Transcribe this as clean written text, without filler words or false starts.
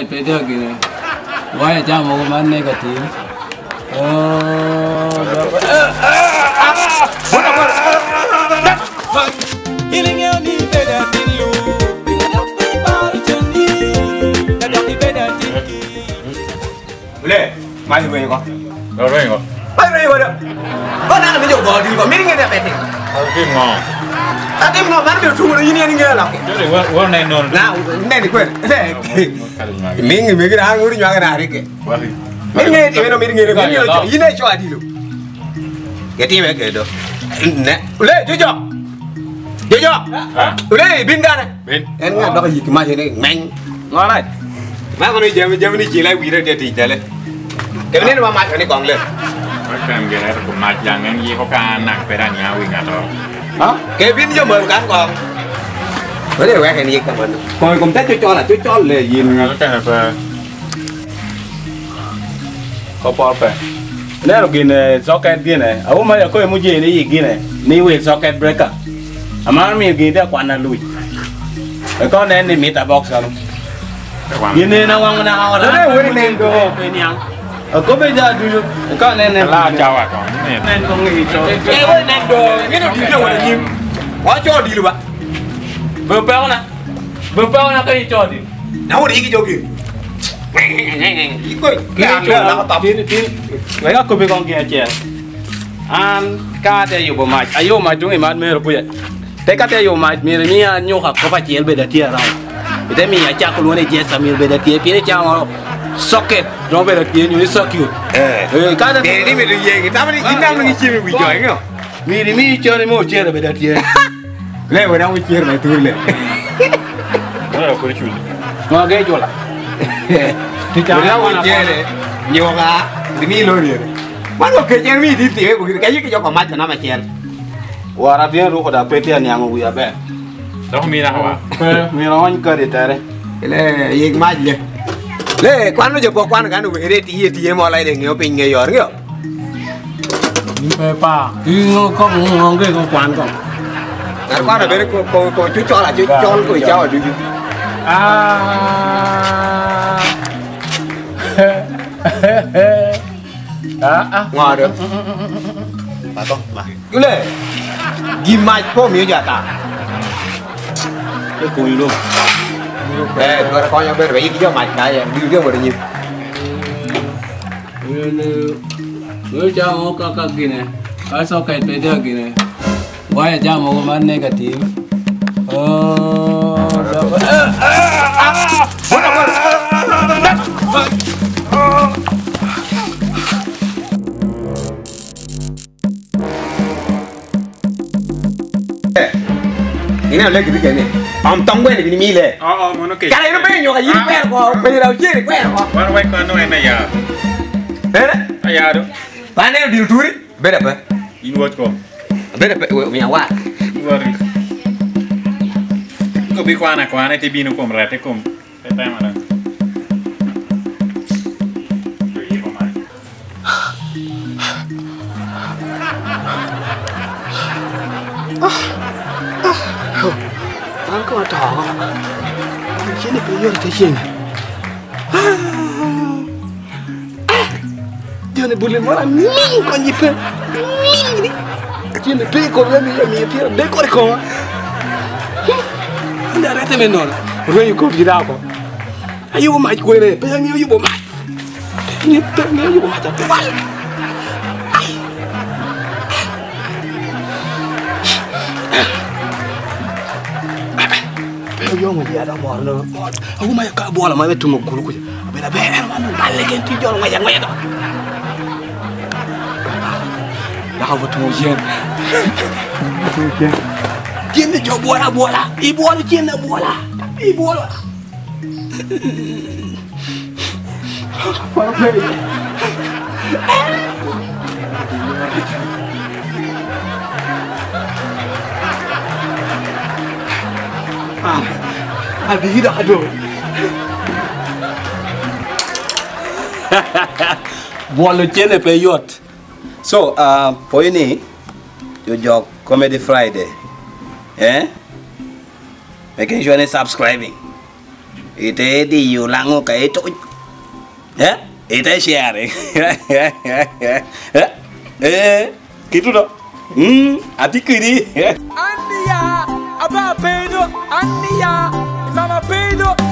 Pe tye gine. Waya jam mogo ma negative. Le, mai rwenyo ko. Rwenyo ko. Mai rwenyo ko do. Ko nana mi jo go di ko mi ngi ne pete. Atim ngo. Atim ngo man mi tungo yini ni ngi la. Jori wo wo ne non. Na ne ni kwen. Mi ngi mi gra nguri nywa na rike. Wahi. Mi ngi ti no mi ngi ko yini cho adilo. Ke ti me ke do. Ne. Le jojo. Jojo. Le bin gana. Bin. En nga dok yik ma ni meng. Ngorach. Ma kono jami jami ni chila wira de ti dale. Ke ni ma ma ni kong le. Kan ger ko ma jang en yi ko ka nak pe ran ya wi ngato. Hả? Ke bin jo mơ kan kong. Với đây quen cái gì cả mình. Coi công tác cho cho là cho cho là gì. Nga ka pa. Ko por pe. Nero gine socket gine. Awu ma ko mu je ni gine. Ni we socket breaker. Amar mi gine kwana lui. Ko ne ni meter box anu. Gine na wang na Đó đây wani nên do. Pe niang. Ko be ja du ko ne ne. La chawa ko. Ne. Nen ko ngi so. Ke wani nên do. Nghe nó đi đâu wani nyim. Quá cho đi luôn bạn. Be pe ona. Be pe ona ko cho di. Nó đi cái chỗ kìa. Cái cái là nó tập. Tin tin. Wai ka ko be kong gine che. An ka te yubo mach. Ayo mach dung imat mero kuya. Te ka te yubo mach mero mi a nyoka ko pa chiel beda tie ra. Ite mi a chako luone jesa mi beda tie pire cha mo socket no beda tie nyu circuit. Eh. Eh ka te Để đi mình được về người ta mới đi năm nó chia mình bị giỏi nghe không? mi ni mi cho ni mo chiel beda tie. Lê vừa đang chia mày tôi lệ. Ora ko chu. Ngo ge jola. Ti cha Vừa đang chia này nhiều cả thì mi lôi rồi. Mà nó kể cho mi đi tìm cái cái cái chỗ còn mắt cho nó mà chia. Wara bien ru ko da pete ni ango wiya be. Do mi na wa. Mi ro on ka de tere. Lê yek mach le. Lê quan nó chụp quan cái nó về đây thì mà lại để nghe pin nghe giỏi nghe. Ni pe pa. Ti ngo ko ngo ge ko kwan ko. Quan ở bên cô cô cô chú cho là chú cho cô cháu ở đi. Ah. Ah ah. Ngon được. Bà con, bà. Chú lê. Ghi mach po miêu giờ ta. Cái cùi luôn. Ê, tôi coi nhau bên vậy cái chỗ mach này đi cái mà nhiều. Người cha ngô ka ka gine. Ka socket pe de gine. Waya ja mo ma negative. Oh, Ini là cái cái này. Ông tông quen thì mi lê. O o mo no ke. Cái này nó bé nhỏ cái gì quen ko, bây giờ chia thì quen ko. Wan wai ko no en ya. Thế đấy. Aya do. Ba này điều túi. Bé đẹp bé. In wat ko. Bé đẹp bé, nhà qua. Wari. Ko bi kwana kwana ti bino kom rete kom. Te tema na. Ăn có trò không? Chiến này cứ vô thì chiến. Giờ này buồn lên món ăn mình còn gì phê. Mình đi. Chiến này phê còn lên mình mình thì để có được không? Anh đã ra mình rồi. Rồi có gì đâu không? Ayo mày quên này, bây giờ nhiều bộ mày. Nhiều nhiều bộ mày chặt quá. Yo mo dia da mo no. Aku ma ka bola ma betu mo kulu kuja. Abela be ma no balle ken ti jol ngaya ngaya. Da ha tu mo jen. Jen jo bola bola. I bola jen na bola. I bola. Para play. Ah. Abi da do. Bolo chene pe yot. So, poini yo jog Comedy Friday. Eh? Making sure they subscribing. Ite diyo lango ka ituc. Eh, ite sharing. Eh, eh, kitu do. Mm, ati kidi. Ania, aba pedo, ania, mama pedo.